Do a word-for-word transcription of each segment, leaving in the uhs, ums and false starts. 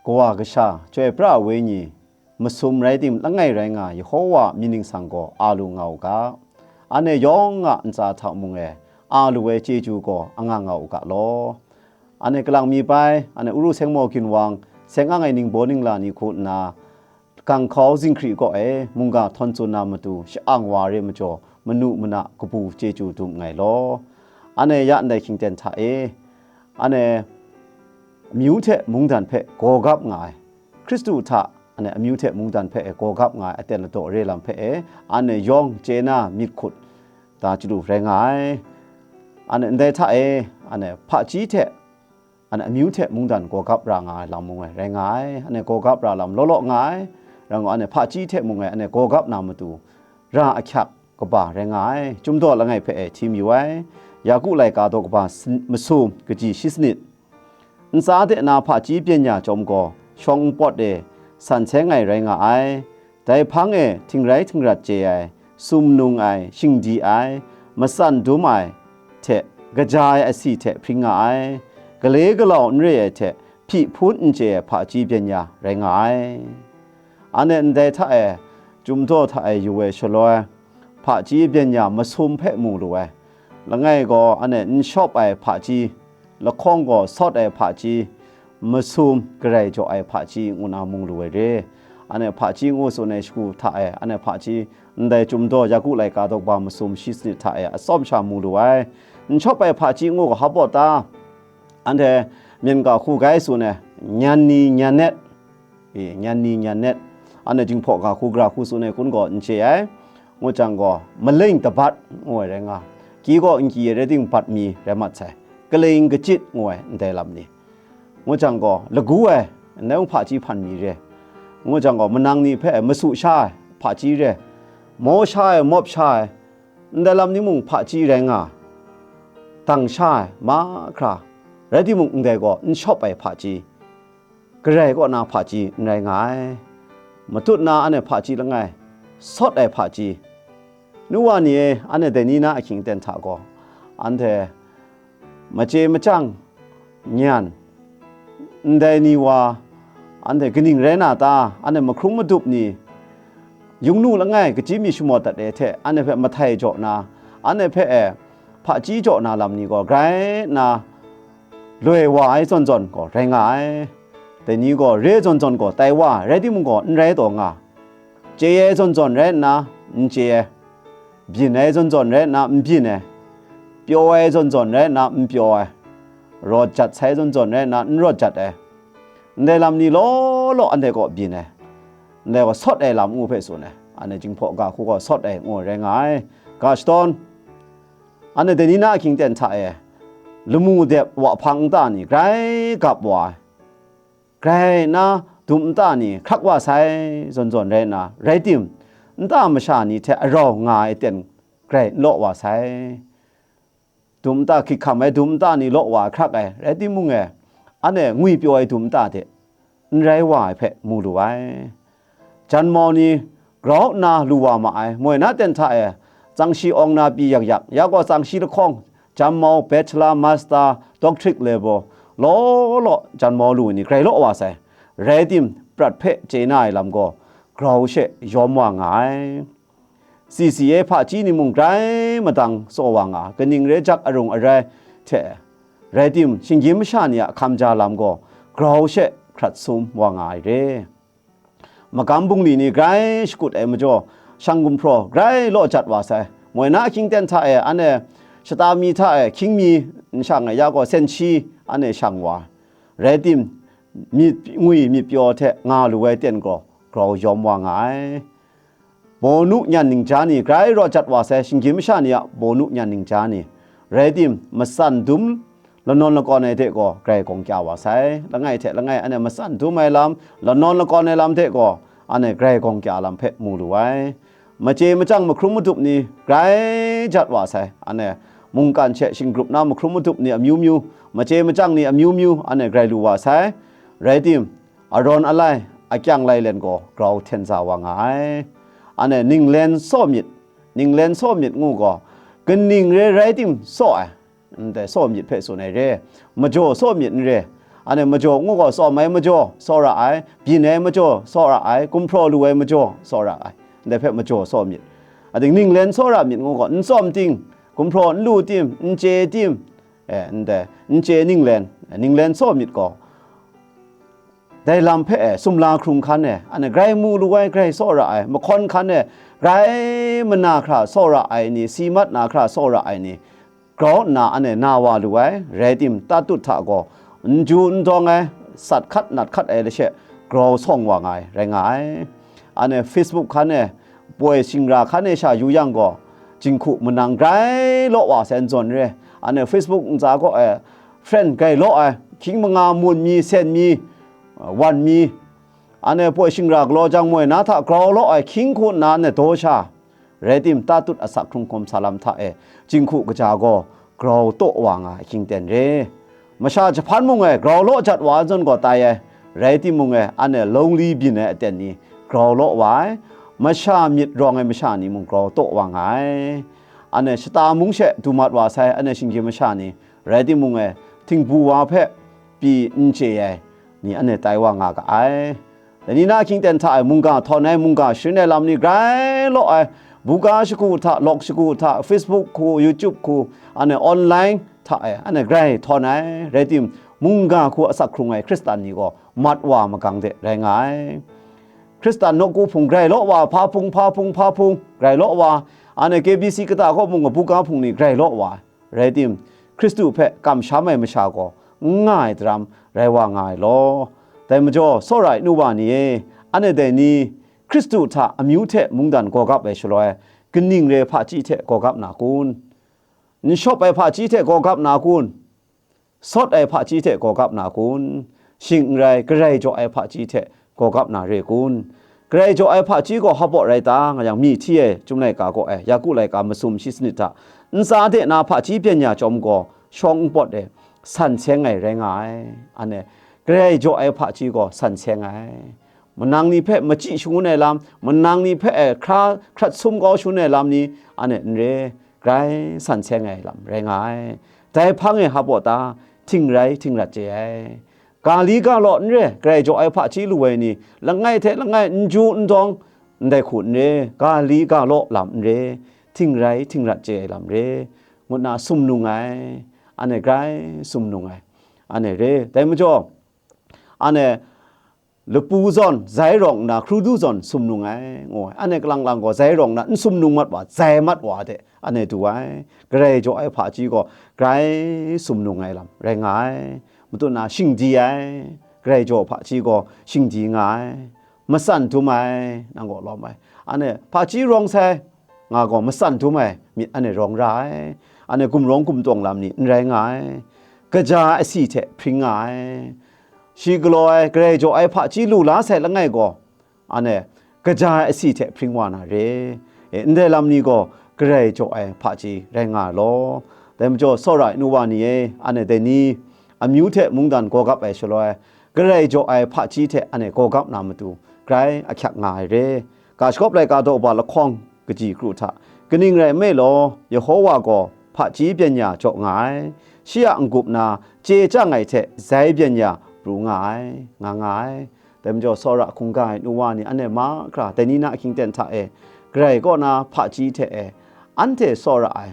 Kawa Kasha, Chyoi Pra ai Wenyi, masum rai tim langai rai nga Yehowa a mying ningsang gaw a lu nga u ga. Anhte yawng a ntsa hta mung e a lu ai chyeju gaw a nga nga u ga law. Anhte kalang mi bai, anhte Uru Sengmaw Ginwang, seng ang ai ningbaw ningla ni hku nna, ganghkau zinghkri kaw e mungga htawn tsun na matu sha-ang wa re majaw, manu mana kabu chyeju dum nngai law. Anhte ya ndai hkying ten hta e, anhte amyu hte mungdan hpe gaw gap nga ai, Hkristu hta anhte amyu hte mungdan hpe e gaw gap nga ai aten ladaw re lam hpe e, anhte yawng chye na myit hkut da chyalu rai nga ai. Anhte ndai hta e, anhte hpaji hte, anhte amyu hte mungdan gaw gap ra nga ai lam mung e rai nga ai. Anhte gaw gap ra lam law law nga ai. Rai ngu, anhte hpaji hte mung e anhte gaw gap na matu ra ahkyak kaba rai nga ai. Chyum daw langai hpe e hti mayu ai. Yaku laika daw kaba sin-, masum, kaji shi sanit. Ntsa de na hpaji byeng ya chyawm gaw, shawng npawt e san seng ai rai nga ai. Dai hpang e htingrai htingrat chye ai, sum nung ai, shingdi ai, matsan dum ai hte kaja ai asi hte hpring nga ai, gale galau n re ai hte hpyi hpun n chye ai hpaji byeng ya rai nga ai. Anhte ndai hta e, Chyum daw hta e yu ai shaloi, hpaji byeng ya masum hpe mu lu ai. Langai gaw anhte n shawp ai hpaji, lahkawng gaw sawt ai hpaji, masum garai jaw ai hpaji ngu na mung lu ai re. Anhte hpaji ngu tsun ai shagu hta e, anhte hpaji ndai Chyum daw yaku laika daw kaba masum shi sanit hta e atsawm sha mu lu ai. N shawp ai hpaji ngu ga hpa pawt ta? Anhte myen ga hku gai tsun ai, nyan ni nyan net, e, nyan ni nyan net, anhte Jinghpaw ga hku gara hku tsun ai hkun gaw n chye ai. Ngu jang gaw, maleng dabat ngu ai rai nga, ki gaw n kyi ai rai timung, bat mi rai mat sai, kaling kachyit ngu ai ndai lam ni, ngu jang gaw, lagu ai, ndai mung hpaji hpan mi re, ngu jang gaw, manang ni hpe masu sha ai hpaji re, maw sha ai, mawp sha ai, ndai lam ni mung hpaji rai nga, dang sha ai mahkra, rai timung, ndai gaw n shawp ai hpaji, garai kaw na hpaji n rai nga ai. Matut na anhte hpaji langai, sawt ai hpaji. Nu wa ni e, anhte dai ni na ahkying aten hta gaw, anhte machye machyang, nyan, ndai ni wa, anhte kaning rai na ta? Anhte mahkrum madup ni, yungnu langai, kachyi mi shamawt dat ai hte anhte hpe mahtai jaw na, anhte hpe e hpaji jaw na lam ni gaw, grai nna loi wa ai zawn zawn gaw rai nga ai. Dai ni gaw re zawn zawn gaw tai wa ai, rai timung gaw n rai taw nga. Chye ai zawn zawn rai nna n chye ai, byin ai zawn zawn rai nna n byin ai, pyaw ai zawn zawn rai nna n pyaw ai, rawt jat sai zawn zawn rai nna n rawt jat ai, ndai lam ni law law anhte kaw byin ai, ndai gaw sawt ai lam ngu hpe tsun ai. Anhte Jinghpaw ga hku gaw sawt ai ngu ai rai nga ai. Ga shadawn, anhte dai ni na ahkying aten hta e, lamu dep wa hpang nta ni grai gap wa ai, grai nna dum nta ni hkrak wa sai zawn zawn rai nna, rai tim, nta masha ni hte arau nga ai aten grai n law wa sai. Dum nta hkyik hkam ai dum nta ni law wa hkrak ai, rai timung e, anhte ngwipyaw ai dum nta de n rai wa ai hpe mu lu ai. Janmau ni grau nna lu wa ma ai, moi na ten hta e, tsangshi awng na pyi yak yak, ya gaw tsangshi lahkawng, janmau, bachelor, master, doctorate level, law law janmau lu ni grai law wa sai. Rai tim, prat hpe chye na ai lam gaw, grau she yawm wa nga ai. C C A hpaji ni mung grai madang tsaw wa nga, kaning re jak arung arai hte, rai tim, shinggyim masha ni a hkam ja lam gaw grau she hkrat sum wa nga ai re. Magam bungli ni grai shakut ai majaw, shang gumhpraw grai law jat wa sai. Moi na ahkying ten hta e, anhte shata mi hta e hkying mi n shang ai, ya gaw sen shi anhte shang wa ai. Rai tim, myit ngwi myit pyaw hte nga lu ai ten gaw grau yawm wa nga ai. Bawnu nyan ningja ni grai rawt jat wa sai, shinggyim masha ni a bawnu nyan ningja ni. Rai tim, matsan dum lanawn lakawn ai de gaw grai gawng kya wa sai. Langai hte langai anhte matsan dum ai lam, lanawn lakawn ai lam de gaw anhte grai gawng kya lam hpe mu lu ai. Machye machyang mahkrum madup ni grai jat wa sai. Anhte mungkan she shinggrup na mahkrum madup ni amyu myu, machye machyang ni amyu myu anhte grai lu wa sai. Rai tim, arawn alai, akyang lailen gaw grau hten za wa nga ai. Anhte ninglen saw myit, ninglen saw myit ngu gaw, kaning re rai tim saw ai, ndai saw myit hpe tsun ai re, majaw saw myit n re, Anhte majaw ngu gaw, tsawm ai majaw tsawra ai, byin ai majaw tsawra ai, gumhpraw lu ai majaw tsawra ai, ndai hpe majaw tsawm myit. Ating ninglen tsawra myit ngu gaw, n tsawm ting, gumhpraw n lu tim, n chye tim, e, ndai n chye ninglen, ninglen tsawm myit gaw, dai lam hpe e, sumla hkrung hkan e, anhte grai mu lu ai, grai tsawra ai, mahkawn hkan e, grai mana hkra tsawra ai ni, si mat na hkra tsawra ai ni, grau nna anhte na wa lu ai, rai tim, tatut hta gaw, n ju n dawng ai, sat hkat nat hkat ai lashe, grau sawng wa nga ai, rai nga ai. Anhte Facebook hkan e, poi shingra hkan e sha yu yang gaw, jinghku manang grai law wa sai n zawn re, anhte Facebook ntsa kaw e, friend grai law ai, hkying manga mun mi, sen mi, wan mi, anhte poi shingra galaw jang moi na hta grau law ai hkying hku nna anhte daw sha, rai tim, tatut asak hkrung hkawm sa lam hta e, jinghku kaja gaw grau taw wa nga ai hkying ten re. Masha jahpan mung e grau law jat wa ai zawn gaw tai ai, rai timung e, anhte lawng li byin ai aten ni grau law wa ai, masha myit rawng ai masha ni mung grau taw wa nga ai. Anhte shata mung she du mat wa sai, anhte shinggyim masha ni, rai timung e, htingbu wa hpe pyi n chye ai ni anhte tai wa nga ga ai. Dai ni na ahkying ten hta e mungga htawn ai, mungga sharin ai lam ni grai law ai, buga shagu hta, lawk shagu hta, Facebook hku, YouTube hku, anhte online hta e, anhte grai htawn ai, rai tim, mungga hku asak hkrung ai Hkristan ni gaw mat wa magang de rai nga ai. Hkristan nawku hpung grai law wa, hpa hpung, hpa hpung, hpa hpung, grai law wa, anhte K B C kata kaw mung, buga hpung ni grai law wa, rai tim, Hkristu hpe kamsham ai masha gaw n nga ai daram rai wa nga ai law. Dai majaw, tsawra ai nu wa ni e, anhte dai ni Hkristu hta amyu hte mungdan gaw gap ai shaloi, kaning re hpaji hte gaw gap na kun? N shawp ai hpaji hte gaw gap na kun? Sawt ai hpaji hte gaw gap na kun? Shing n rai, garai jaw ai hpaji hte gaw gap na re kun? Garai jaw ai hpaji gaw hpa baw rai ta nga yang, myi hti ai Chyum laika kaw e, Yaku laika masum shi sanit hta, ntsa de na hpaji byeng ya chyawm gaw, shawng npawt e san seng ai rai nga ai. Anhte garai jaw ai hpaji gaw san seng ai. Manang ni hpe machyi shangun ai lam, manang ni hpe e hkra hkrat sum kau shangun ai lam ni, anhte n re, grai san seng ai lam rai nga ai. Dai hpang e hpa baw ta, hting rai hting rat chye ai. Ga li ga law n re, garai jaw ai hpaji lu ai ni, langai hte langai n ju n dawng, ndai hku n re, ga li ga law lam n re, hting rai hting rat chye ai lam re, ngu nna sumnung ai, anhte grai sumnung ai, anhte re. Dai majaw, anhte lapu zawn zai rawng nna, hkrudu zawn sumnung ai, ngu ai. Anhte kalang lang gaw zai rawng nna n sumnung mat wa, zai mat wa de, anhte du ai. Garai jaw ai hpaji gaw grai sumnung ai lam rai nga ai. Matu na shingdi ai, garai jaw hpaji gaw shingdi nga ai. Matsan dum ai, nang gaw lawm ai. Anhte hpaji rawng sai, nga gaw matsan dum ai myit anhte rawng ra ai. Anhte gumrawng gumtawng lam ni n rai nga ai. Kaja ai asi hte hpring nga ai. Shi galaw ai, garai jaw ai hpaji lu la sai langai gaw, anhte kaja ai asi hte hpring wa na re. E, ndai lam ni gaw garai jaw ai hpaji rai nga ai law. Dai majaw, tsawra ai nu wa ni e, anhte dai ni amyu hte mungdan gaw gap ai shaloi, garai jaw ai hpaji hte anhte gaw gap na matu, grai ahkyak nga ai re. Ga shagawp laika daw ba lahkawng kaji kru hta, kaning rai nme law, Yehowa gaw hpaji byeng ya jaw nga ai, shi a n-gup na chye chyang ai hte zai byeng ya pru nga ai, nga nga ai. Dai majaw, tsawra hkungga ai nu wa ni, anhte mahkra dai ni na ahkying ten hta e, Karai kaw na hpaji hte e, anhte tsawra ai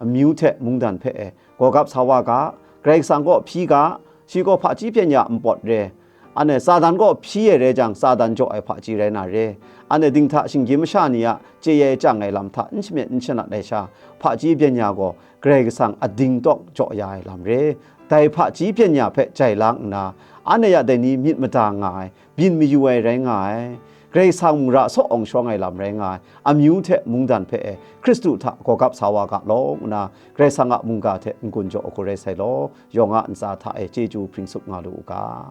amyu hte mungdan hpe e, gaw gap sa wa ga, Karai Kasang kaw hpyi ga, shi gaw hpaji byeng ya npawt re. Anhte Satan kaw hpyi ai rai jang, Satan jaw ai hpaji rai na re. Anhte dinghta shinggyim masha ni a chye ai chyang ai lam hta n shamyet n shanat ai sha, hpaji byeng ya gaw Karai Kasang a ding tawk jaw ya ai lam re. Dai hpaji byeng ya hpe jai lang nna, anhte ya dai ni myit mada nga ai, byin mayu ai rai nga ai. Karai Kasang mung ra saw awng shawng ai lam rai nga ai, amyu hte mungdan hpe e, Hkristu hta gaw gap sa wa ga law, ngu nna Karai Kasang a mungga hte n-gun jaw hku rai sai law, yawng a ntsa hta e chyeju hpring sup nga lu u ga.